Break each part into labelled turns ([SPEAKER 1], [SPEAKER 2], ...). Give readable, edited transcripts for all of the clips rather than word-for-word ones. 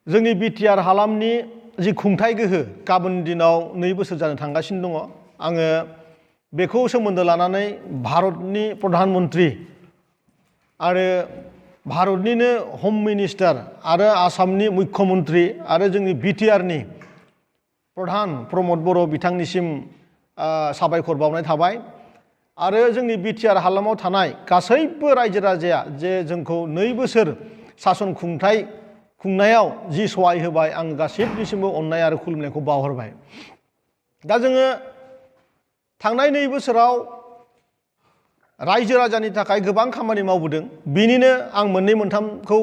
[SPEAKER 1] जोंनि बिटिआर हालामनि जि खुंथाय गोहो गाबोन दिनाव 2 बोसोर जानो थांगासिनो दङ। आङो बेखौ सोमोन्दो लानानै भारतनि प्रधान मन्त्रि आरो भारतनिनो हम मिनिस्टार आरो आसामनि मुख्यमन्त्रि आरो जोंनि बिटिआरनि प्रधान प्रमद बर' बिथांनिसिम साबायखर बावनाय थाबाय। आरो जोंनि बिटिआर हालामाव थानाय गासैबो रायजो राजाया जे जोंखौ 2 बोसोर सासन खुंनायाव जि सहाय होबाय, आं गासिबनिसिमबो अननाय आरो खुलुमनायखौ बावहरबाय। दा जोङो थांनाय 2 बोसोराव रायजो राजानि थाखाय गोबां खामानि मावबोदों। बिनिनो आं मोननै मोनथामखौ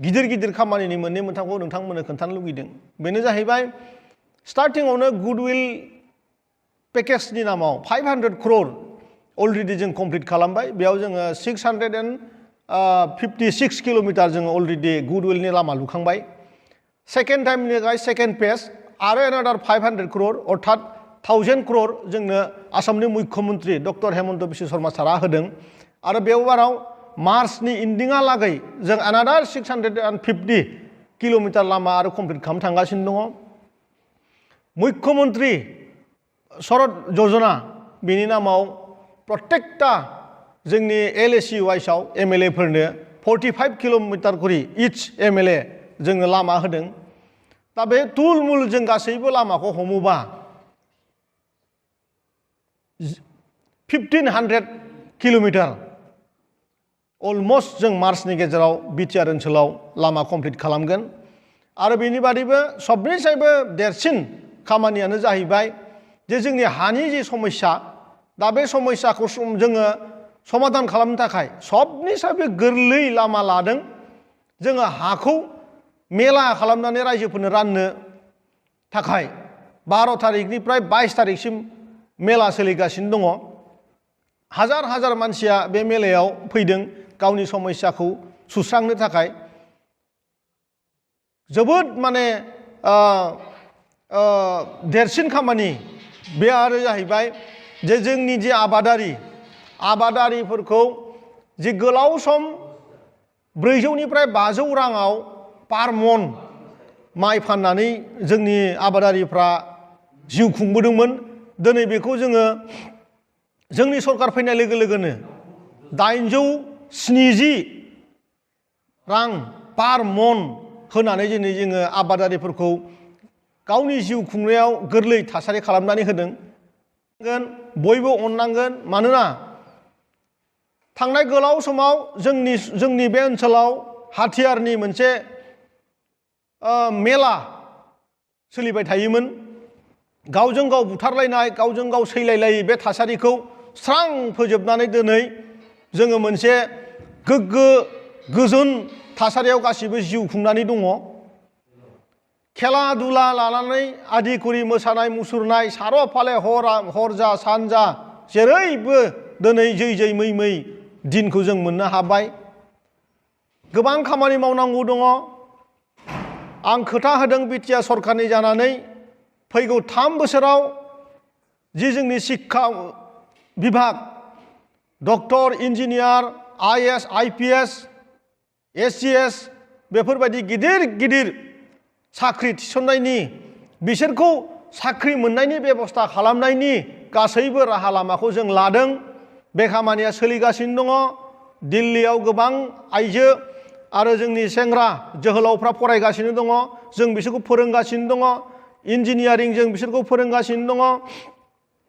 [SPEAKER 1] गिदिर खामानिनि मोननै मोनथामखौ नोंथांमोननो खोन्थानो लुगैदों। बेनो जाहैबाय स्टार्टिंआवनो गुडविल पेकेजनि नामाव 500 crore अलरेडि जों कमप्लिट खालामबाय। बेयाव जोङो 656 किल'मिटार जोङो अलरेडि गुडविलनि लामा लुखांबाय। सेकेन्ड टाइमनि थाखाय सेकेन्ड फेज आरो एनादार 500 crore अर्थात 1000 crore जोंनो आसामनि मुख्यमन्त्रि डक्टर हेमन्त बिश्व शर्मा सारा होदों। आरो बेयाव मार्चनि इन्डिंहालागै जों एनादार 650 किल'मिटार लामा आरो कमप्लिट खालामनो थांगासिनो दङ। मुख्यमन्त्रि सरद जजना बिनि नामाव प्रत्येकटा जोंनि LAC वाइसआव MLA फोरनो 45 किल'मिटार करि इच MLA जोंनो लामा होदों। दा बे तुलमुल जों गासैबो लामाखौ हमोबा 1500 किल'मिटार अलमस्ट जों मार्चनि गेजेराव बिटिआर ओनसोलाव लामा कमप्लिट खालामगोन। आरो बेनि बादैबो सबनिसायबो देरसिन खामानियानो जाहैबाय जे जोंनि हानि जि समस्या, दा बे समस्याखौ जोङो समाधान खालामनो थाखाय सबनिसायबो गोरलै लामा लादों। जोङो हाखौ मेला खालामनानै रायजोफोरनो राननो थाखाय 12 तारिखनिफ्राय 22 तारिखसिम मेला सोलिगासिनो दङ। हाजार मानसिया बे मेलायाव फैदों गावनि समस्याखौ सुस्रांनो थाखाय। जोबोद माने देरसिन खामानि बे आरो जाहैबाय जे जोंनि जे आबादारिफोरखौ जि गोलाव सम 400निफ्राय 500 राङाव पार मन माइ फाननानै जोंनि आबादारिफ्रा जिउ खुंबोदोंमोन। दिनै बेखौ जोङो जोंनि सरकार फैनाय लोगो लोगोनो 870 रां पार मन होनानै दिनै जोङो आबादारिफोरखौ गावनि जिउ खुंनायाव गोरलै थासारि खालामनानै होदों। बयबो अननांगोन, मानोना थांनाय गोलाव समाव जोंनि बे ओनसोलाव हाथियारनि मोनसे मेला सोलिबाय थायोमोन। गावजों गाव बुथारलायनाय, गावजों गाव सैलायलायै बे थासारिखौ स्रां फोजोबनानै दिनै जोङो मोनसे गोग्गो गोजोन थासारियाव गासिबो जिउ खुंनानै दङ। खेला दुला लानानै आदिखुरि मोसानाय मुसुरनाय सार' फाले हर जा सान जा जेरैबो दिनै जै मै दिनखौ जों मोननो हाबाय। गोबां खामानि मावनांगौ दङ। आं खोथा होदों बिटिआर सरकारनि जानानै फैगौ 3 बोसोराव जि जोंनि शिक्षा बिभाग doctor, engineer, IAS, IPS, SGS बेफोरबायदि गिदिर साख्रि थिसननायनि, बिसोरखौ साख्रि मोननायनि बेबस्था खालामनायनि गासैबो राहा लामाखौ जों लादों। बे खामानिया सोलिगासिनो दङ। दिल्लीयाव गोबां आइजो आरो जोंनि सेंग्रा जोहोलावफ्रा फरायगासिनो दङ। जों बिसोरखौ फोरोंगासिनो दङ। इन्जिनियारिं जों बिसोरखौ फोरोंगासिनो दङ।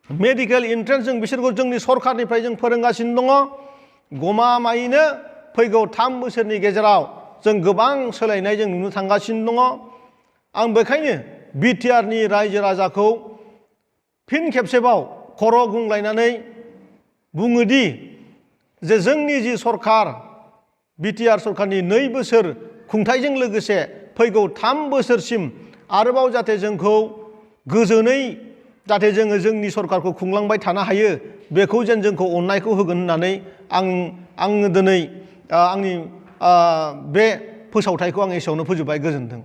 [SPEAKER 1] मेडिकेल एन्ट्रेन्स जों बिसोरखौ जोंनि सरकारनिफ्राय जों फोरोंगासिनो दङ। गमामायैनो फैगौ 3 बोसोरनि गेजेराव जों गोबां सोलायनाय जों नुनो थांगासिनो दङ। आं बेखायनो बिटिआरनि रायजो राजाखौ फिन खेबसेबाव खर' गुंग्लायनानै बुङोदि जे जोंनि जि सरकार बिटिआर सरकारनि 2 बोसोर खुंथायजों लोगोसे फैगौ 3 बोसोरसिम आरोबाव जाहाथे जोंखौ गोजोनै जाहाथे जोङो जोंनि सरकारखौ खुंलांबाय थानो हायो, बेखौ जोंखौ अननायखौ होगोन होननानै आङो दिनै आंनि बे फोसावथायखौ आं एसेयावनो फोजोबबाय। गोजोन्थों।